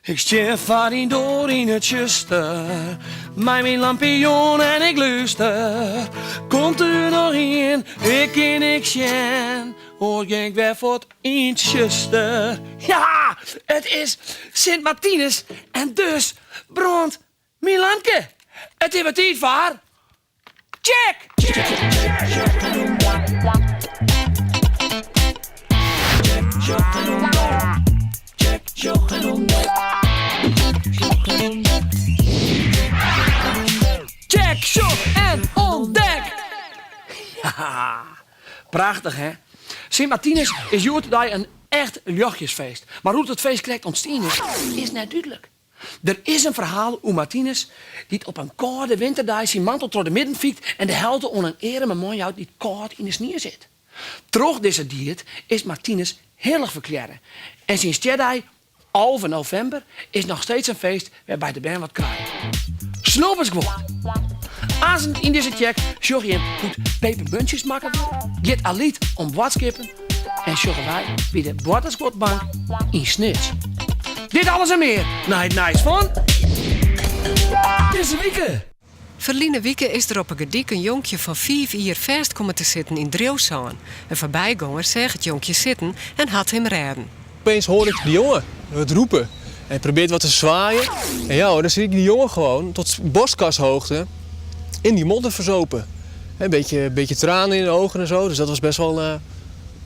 Ik stean foar dyn doar yn it tsjuster, mei myn lampion en ik lúster. Komt der noch ien, ik kin niks sjen, oars gean ik wer fuort yn 't tsjuster. Ja, it is Sint Martinus en dus brânt myn lampke. It is wer tiid foar Tsjek! Tsjek, sjoch en ûntdek! Haha, prachtich hè? Sint Martinus is hjoed-de-dei in echt ljochtjesfeest. Mar hoe't it feest krekt ûntstien is, is net dúdlik. Der is in ferhaal oer Martinus dy't op in kâlde winterdei syn mantel troch de midden fykt en de helte oan in earme man jout dy't kâld yn de snie sit. Troch dizze died is Martinus hillich ferklearre en syn stjerdei, 11 novimber, is noch steeds in feest wêrby't de bern wat krije. Snobbersguod! Aansens yn dizze tsjek sjogge jim hoe't pepermuntsjes makke wurde, giet Alyt om boadskippen en sjogge wy by de boartersguodbank yn Snits. Dit alles en mear nei it nijs fan dizze wike! Ferline wike is der op 'e Gerdyk in jonkje fan fiif jier fêst kommen te sitten yn driuwsân. In foarbygonger seach it jonkje sitten en hat him rêden. Opeens hoor ik die jongen wat roepen en probeert wat te zwaaien. En ja hoor, dan zie ik die jongen gewoon tot borstkashoogte in die modder verzopen. Een beetje, beetje tranen in de ogen en zo, dus dat was best wel, eh,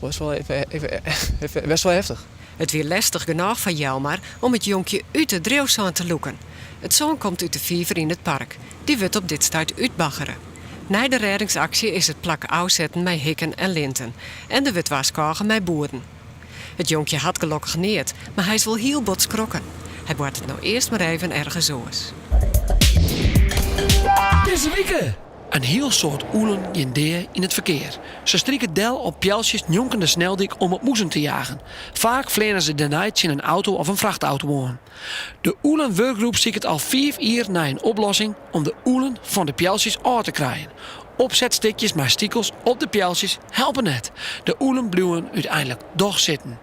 best wel, even, even, even, best wel heftig. It wie lestich genôch foar Jelmar om it jonkje út it driuwsân te lûken. It sân komt út de fiver yn it park. Dy wurdt op dit stuit útbaggere. Nei de rêdingsaksje is it plak ôfsetten mei hikken en linten en der wurdt warskôge mei boerden. It jonkje hat gelokkich neat, mar hy is wol hiel bot skrokken. Hy boartet no earst mar even ergens oars. Dizze wike in hiel soad ûlen gean dea yn it ferkear. Se strike del op pealtsjes njonken de sneldyk om op mûzen te jagen. Faak fleane se dêrnei tsjin in auto of in frachtauto oan. De ûlenwurkgroep siket al fiif jier nei in oplossing om de ûlen fan de pealtsjes ôf te krijen. Opsetstikjes mei stikels op de pealtsjes helpe net. De ûlen bliuwe úteinlik dochs sitten.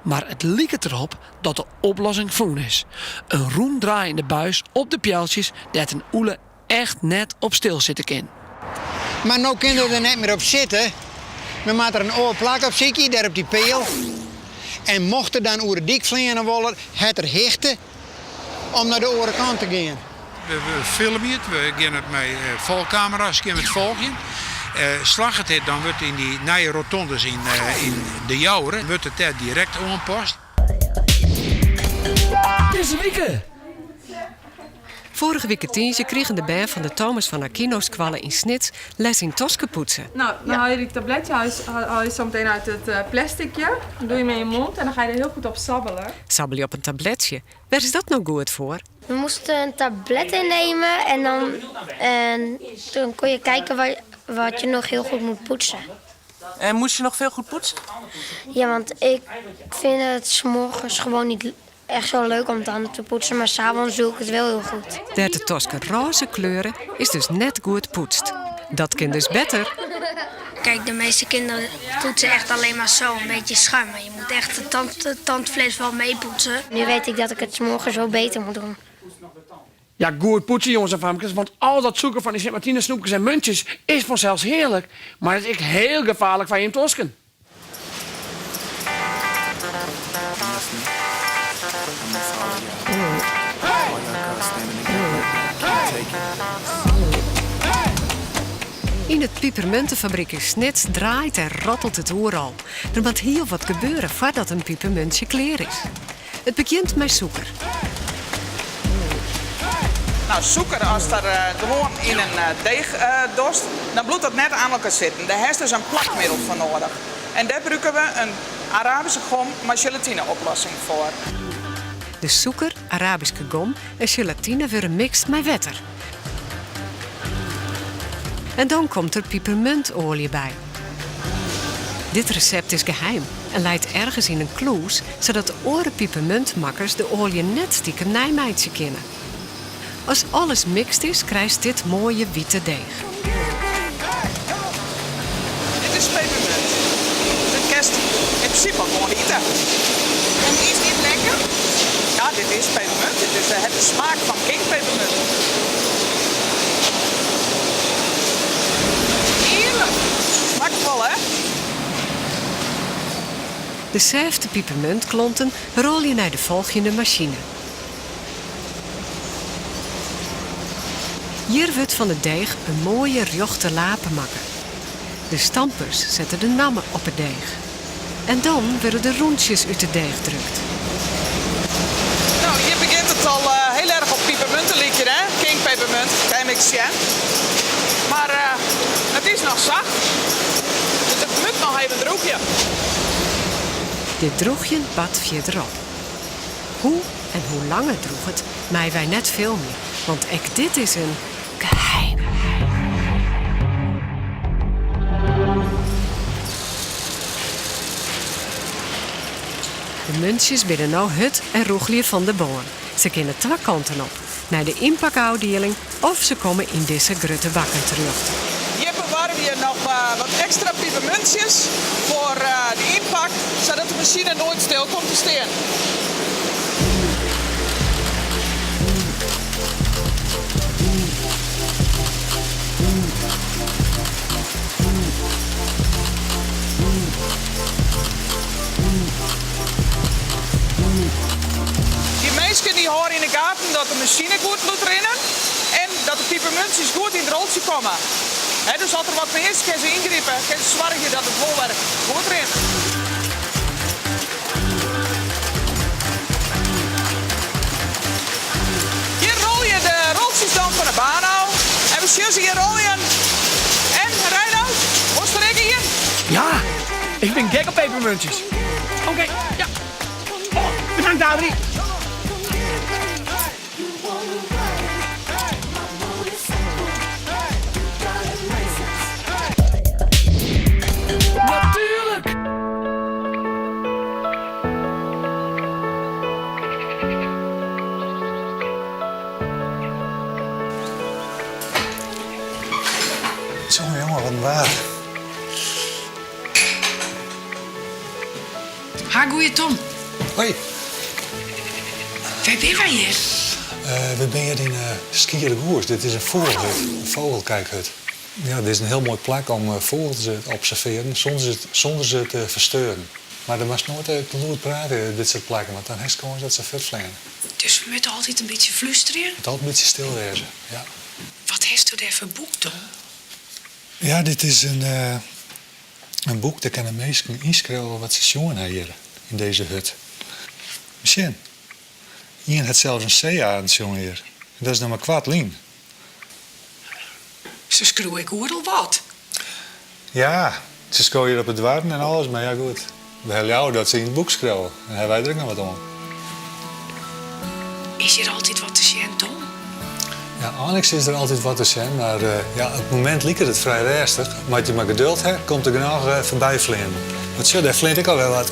Mar it liket derop dat de oplossing fûn is. In rûndraaiende buis op de pealtsjes dêr't in ûle echt net op stil sitte kin. Mar no kin er der net mear op sitte. No moat er in oar plak opsykje, dêr op dy peal. En mocht er dan oer de dyk fleane wolle, hat er hichte om nei de oare kant te gean. We filmje it, we gean it mei folchkamera's gean we it folgjen. Slagget dit, dan wurdt yn dy nije rotondes yn De Jouwer wurdt it dêr direkt oanpast. Dizze wike! Foarige wike tiisdei krigen de bern fan de Thomas van Aquino skoalle yn Snits les yn toskepoetse. Nou, dan haal je die tabletje haal je zo meteen uit het eh, plasticje. Dan doe je hem in je mond en dan ga je er heel goed op sabbelen. Sabbelje op in tabletsje, wêr is dat no goed foar? We moesten een tablet innemen en dan, en toen kon je kijken wat, wat je nog heel goed moet poetsen. En moest je nog veel goed poetsen? Ja, want ik vind het 's morgens gewoon niet echt zo leuk om tanden te poetsen, maar 's avonds doe ik het wel heel goed. Dêr't de tosken rôze kleuren is dus net goed poetst. Dat kin dus better. Kijk, de meeste kinderen poetsen echt alleen maar zo, een beetje schuin. Maar je moet echt het, tand, het tandvlees wel meepoetsen. Nu weet ik dat ik het 's morgens wel beter moet doen. Ja, goed poetse jongens en famkes, want al dat sûker fan dy Sint Martinus snoepkes en muntjes is fansels hearlik, mar it is ek hiel gefaarlik foar jim tosken. Yn it pipermuntefabryk yn Snits draait en rattelt it oeral. Der moat hiel wat gebeure foardat in pipermuntsje klear is. It begjint mei sûker. No, sûker, ast der gewoan yn in deech dochst, dan bliuwt dat net oan elkoar sitten. Dêr hast dus in plakmiddel foar noadich. En dêr brûke we in Arabyske gom mei sjelatine-oplossing foar. De sûker, Arabyske gom en sjelatine wurde mikst mei wetter. En dan komt der pipermuntoalje by. Dit resept is geheim en leit ergens yn in klûs, sadat oare pipermuntmakkers de oalje net stikem neimeitsje kinne. As alles mikst is, krijst dit moaie wite deech. Dit is pepermunt. Dit kinst yn prinsipe al gewoan ite. En is dit lekker? Ja, dit is pepermunt. Dit is het de smaak fan King pepermunt. Hearlik! Smakfol hè? De sêfte pipermuntklonten rôlje nei de folgjende masine. Hjir wurdt fan it deech in moaie rjochte lape makke. De stampers sette de namme op it deech. En dan wurde de rûntsjes út it deech drukt. No, hjir begjint it al hiel erch op pipermunt te lykjen, hè? King pepermunt, kin ik sjen. Mar it is noch sacht, dus it moat noch even drûgje. Dit drûgjen bart fierderop. Hoe en hoe lang it drûget, meie wy net filmje, want ek dit is in geheim. De muntsjes binne no hurd en rûgelje fan de bân. Se kinne twa kanten op, nei de ynpakôfdieling of se komme yn dizze grutte bakken terjochte. Hjir bewarje we noch wat ekstra pipermuntsjes foar de ynpak, sadat de masine noait stil komt te stean. Dy minsken dy hâlde yn de gaten dat de masine goed bliuwt rinnen en dat de pipermuntsjes goed yn it roltsje komme. Dus as der wat mis is, kinne se yngripe, kinne se soargje dat it wol wer goed rint. Hjir rolje de roltsjes dan fan de baan ôf en we sjogge se hjir roljen. En Reinout, wolst der ek ien? Ja, ik bin gek op pepermuntjes. Oké, ja. Oh, bedankt Adrie. Natuurlijk! Tsjonge jonge, wat in waar. Ha goeie Tom. Hoi. Wêr binne wy hjir? We binne hjir yn Skiergoes. Dit is in fûgelhut, in vogelkijkhut. Ja, dit is in hiel moai plak om fûgels te observearjen sûnder se te fersteuren. Mar do moatst noait te lûd prate op dit soart plakken, want dan hast kâns dat se fuortfleane. Dus we moatte altyd in bytsje flústerje? Moat altyd in bytsje stil wêze, ja. Wat hasto dêr foar boek, Tom? Ja, dit is in in boek, dêr kinne minsken ynskriuwe wat se sjoen ha hjir yn dizze hut. Sjen, ien hat sels in see-arend sjoen hjir. En dat is noch mar koart lyn. Se skriuwe ek oeral wat. Ja, se skriuwe hjir op de doarren en alles, mar ja goed. We ha leaver dat se yn it boek skriuwe, dan ha wy der ek noch wat oan. Is hjir altyd wat te sjen, Tom? Ja, einliks is der altyd wat te sjen, mar ja, op it momint liket it frij rêstich. Mar as je mar geduld ha, komt der genôch foarby fleanen. Want sjoch, dêr fleant ek alwer wat.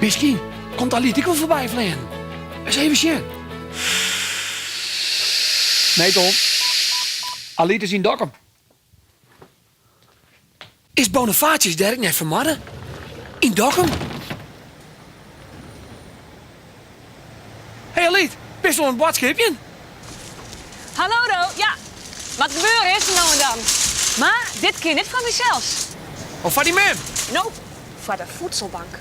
Miskien komt Alyt ek wol foarby fleanen. Ris even sjen. Nee, Tom. Alyt is yn Dokkum. Is Bonifatius dêr ek net fermoarde? Yn Dokkum? Hey Alyt, bist oan it boadskipjen? Hallo Do, ja, moat gebeure hè, sa no en dan. Mar dit kear net foar mysels. Of foar dyn mem? Nope, foar de voedselbank.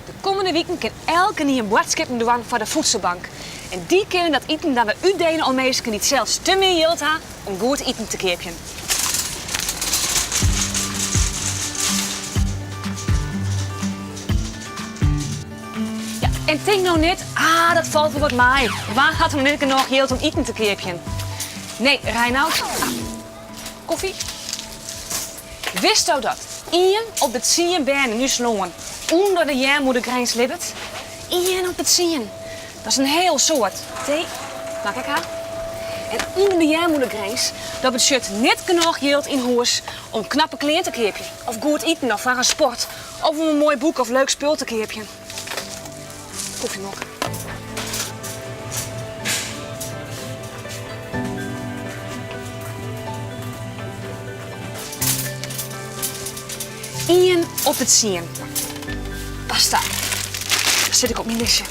De kommende wiken kin elkenien boadskippen dwaan foar de voedselbank. En dy kinne dat iten dan wer útdele oan minsken dy't sels te min jild ha om goed iten te keapjen. Ja, en tink no net, ah, dat falt wol wat mei. Wa hat no net genôch jild om iten te keapjen? Nee, Reinout. Ah, koffie. Witsto dat ien op de tsien bern yn ús lân ûnder de earmoedegrins libbet? Ien op de tsien. Dat is in hiel soad. Tee, mag ik ha? En ûnder de earmoedegrins, dat betsjut net genôch jild yn hûs om knappe klean te keapjen, of goed iten, of foar in sport, of om in moai boek of leuk spul te keapjen. Kofjemok. Ien op de tsien. Basta. sit ik op myn listje.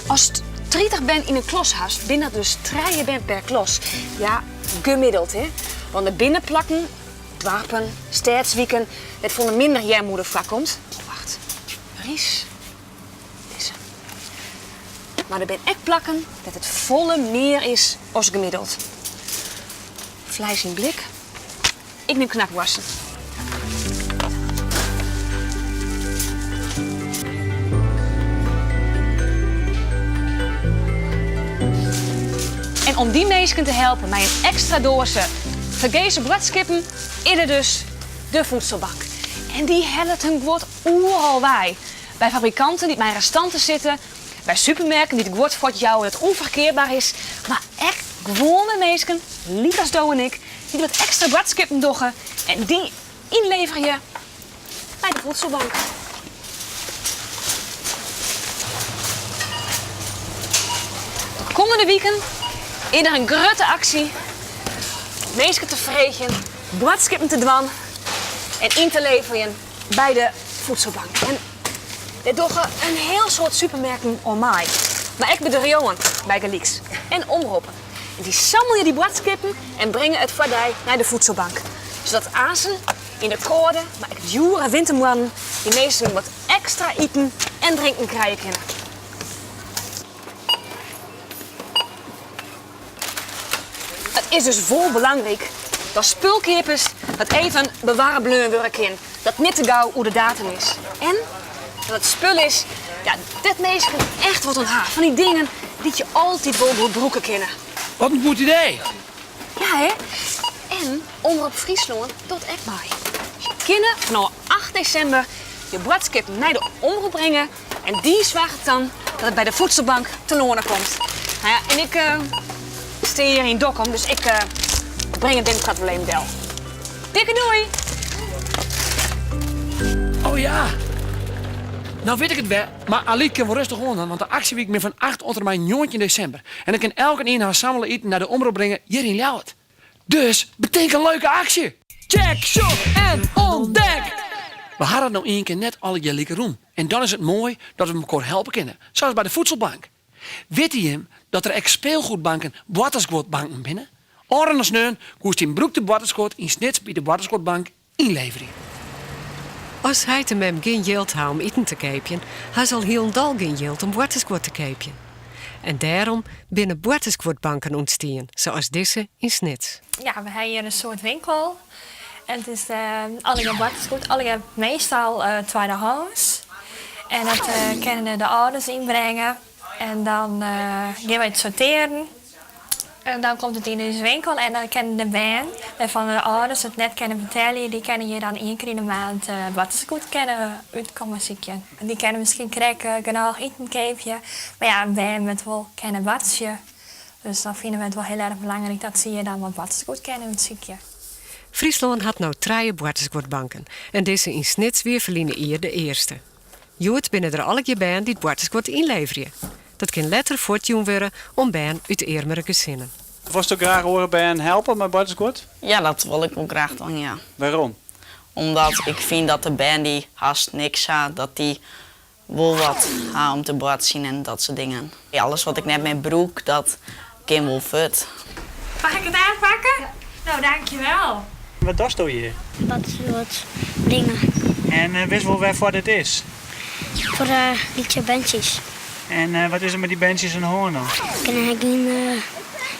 Ast 30 bern yn in klas hast, binne dat dus trije bern per klas. Ja, gemiddeld, hè. Want der binne plakken, doarpen, stêdswiken, dêr't folle minder earmoede foarkomt. Wacht, rys. Dizze. Mar der binne ek plakken dêr't it folle mear is as gemiddeld. Fleis yn blik. Ik nim knakwoarsten. En om dy minsken te helpen mei in ekstra doaze fergese boadskippen, is der dus de Voedselbank. En dy hellet hun guod oeral wei. By fabrikanten dy't mei restanten sitte, by supermerken dy't guod fuortjouwe dat ûnferkeapber is, mar ek gewoane minsken lykas do en ik dy't wat ekstra boadskippen dogge en dy ynleverje by de Voedselbank. De kommende wiken is der in grutte aksje om minsken te freegjen boadskippen te dwaan en yn te leverjen by de Voedselbank. En dêr dogge in hiel soad supermerken oan mei. Mar ek bedriuwen bygelyks en omroppen. En dy sammelje dy boadskippen en bringe it foar dy nei de Voedselbank. Sadat aansen yn de kâlde, mar ek djoere wintermoannen dy minsken wat ekstra iten en drinken krije kinne. It is dus wol belangryk dat spul keapest dat even bewarre bleaun wurde kin, dat net te gau oer de datum is. En dat it spul is ja, dêr't minsken echt wat oan ha, fan dy dingen dy't je altyd wol goed brûke kinne. Wat in goed idee! Ja hè? En Omrop Fryslân docht ek mei. Je kinne fanôf 8 desimber je boadskippen nei de omrop bringe En dy soarget dan dat it by de Voedselbank telâne komt. Nou ja, en ik stean hjir yn Dokkum, dus ik bring it binnenkoart wol even del. Dikke doei! Oh ja, no wit ik it wer. Mar Alyt kin wol rêstich oan dwaan, want de aksjewyk min fan 8 oant en mei 19 desimber. En dan kin elkenien har sammele iten nei de omrop bringe hjir yn Ljouwert. Dus betink in leuke aksje! Check, sjoch en ûntdek! We ha it no ien kear net allegear like rûn en dan is it moai dat we mekoar helpe kinne, sa as by de Voedselbank. Witte jim dat der ek speelgoedbanken boartersguodbanken binne? Ofrûne sneon koest dyn brûkte boartersguod yn Snits by de boartersguodbank ynleverje. As heit en mem gjin jild ha om iten te keapjen, ha se al hielendal gjin jild om boartersguod te keapjen. En dêrom binne boartersguodbanken ûntstien, sa as dizze yn Snits. Ja, we ha hjir in soart winkel. En it is allegear boartersguod, allegear meastal tweedehands. En dat kinne de âlders ynbringe en dan gean wy it sortearjen. En dan komt it yn ús winkel en dan kinne de bern, wêrfan de âlders it net kinne betelje, dy kinne hjir dan ien kear yn de maand boartersguod kinne útkomme sykjen. Dy kinne miskien krekt genôch iten keapje, mar ja, in bern moat wol kinne boartsje. Dus dan fine we it wol hiel erch belangryk dat se hjir dan wat boartersguod kinne útsykje. Fryslân hat no trije boartersguodbanken en dizze yn Snits wie ferline jier de earste. Hjoed binne der allegear bern dy't boartersguod ynleverje. Dat kin letter fuortjûn wurde oan bern út earmere gesinnen. Wolsto graach oare bern helpe mei boartersguod? Ja, dat wol ik wol graach dwaan, ja. Wêrom? Omdat ik fyn dat de bern dy't hast niks ha, dat dy wol wat ha om te boartsjen en dat soart dingen. Alles wat ik net mear brûk, dat kin wol fuort. Mag ik it aanpakken? No, dankjewel. Wat dochsto hjir? Boartersguod bringe. En witst wol wêrfoar dit is? Foar de lytse berntsjes. En wat is der mei dy berntsjes oan de hân dan? Kinne har gjin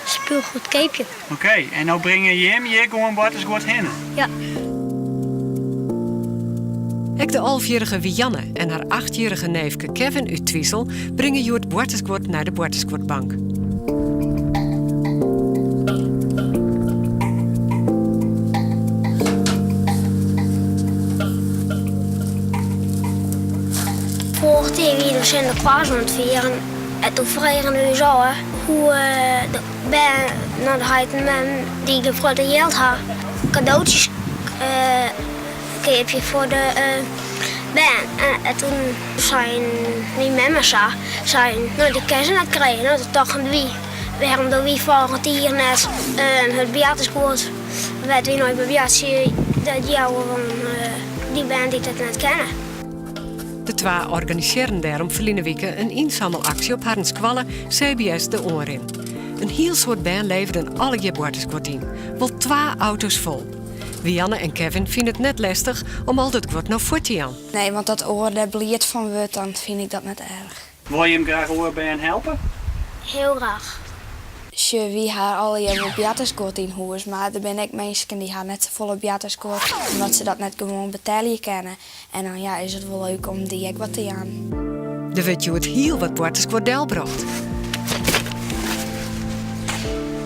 spulgoed keapje. Oké, en no bringe jim hjir gewoan boartersguod hinne? Ja. Ek de alfjierrige Wianne en har achtjierrige neefke Kevin út Twizel bringe hjoed boartersguod nei de boartersguodbank. Foarich jier wie der Sinteklaas oan it fieren en doe fregen we ús ôf hoe de bern, no de heit en mem, dy't in protte jild ha, kadootsjes keapje foar de bern. En toen seinen myn mem en sa, seinen, no dy kinne se net krije. No toen tochten wy, wêrom dogge wy folgjend jier net it boartersguod wêr't wy nei boartsje, dat jouwe oan dy bern dy't it net kinne. De twa organisearren dêrom ferline wike in ynsammelaksje op harren skoalle CBS De Oanrin. In hiel soad bern leverden allegear boartersguod yn, wol twa auto's fol. Wianne en Kevin fine it net lestich om al dat guod no fuort te jaan. Nee, want as oar dêr bliid fan wurdt, dan fyn ik dat net erch. Wolle jim graach oare bern helpe? Hiel graach. Sjoch, wy ha allegear wol boartersguod yn hûs, mar der binne ek minsken dy ha net safolle boartersguod omdat se dat net gewoan betelje kinne. En dan ja, is it wol leuk om dy ek wat te jaan. Der wurdt hjoed hiel wat boartersguod delbrocht.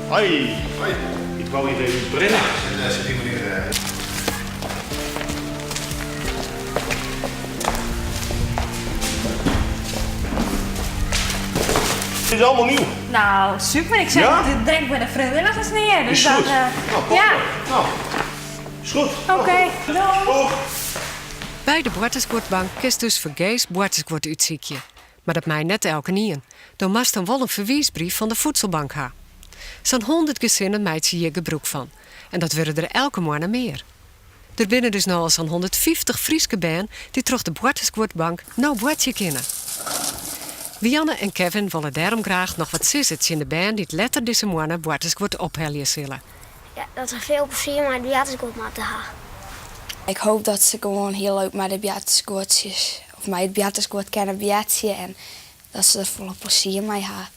Hoi. Hoi. Ik wou hier even brengen. Zit die meneer. Het is allemaal nieuw. Nou, super. Ik zei, ja? dit brengt bij de vrijwilligers neer. Dus is dan, goed. Uh, nou, ja. Nou, is goed. Oké. Okay. Doeg. By de boartersguodbank kinst dus fergees boartersguod útsykje. Mar dat mei net elkenien. Do moatst dan wol in ferwiisbrief fan de Voedselbank ha. Sa'n hûndert gesinnen meitsje hjir gebrûk fan. En dat wurde der elke moanne mear. Der binne dus no al sa'n 150 Fryske bern dy't troch de boartersguodbank no boartsje kinne. Wianne en Kevin wolle dêrom graach noch wat sizze tsjin de bern dy't letter dizze moanne boartersguod ophelje sille. Ja, dat se folle plezier mei it boartersguod moatte ha. Ik hoop dat se gewoan hiel leuk mei de boartersguodsjes of mei it boartersguod kinne boartsje en dat se der folle plezier mei ha.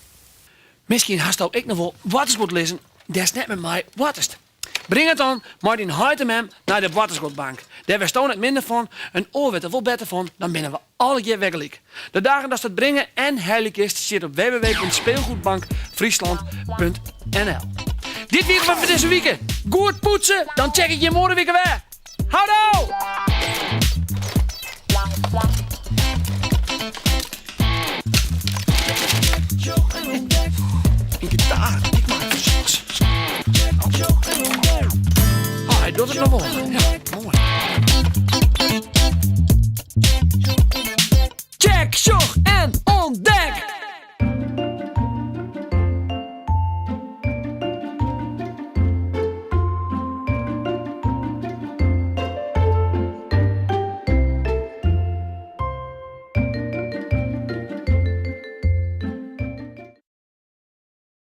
Miskien hasto ek noch wol boartersguod lizzen dêr'tst net mear mei boartest. Bring it dan mei dyn heit en mem nei de boartersguodbank. Dêr wurdsto net minder fan, in oar wurdt der wol better fan, dan binne we allegear wer gelyk. De dagen datst it bringe en helje kinst stiet op www.speelgoedbankfriesland.nl. Dit wie it foar dizze wike. Goed poetse, dan check ik jim oare wike wer. Houdoe! Een gitaar, ik maak fansels. Oh, hy docht it noch wol. Ja.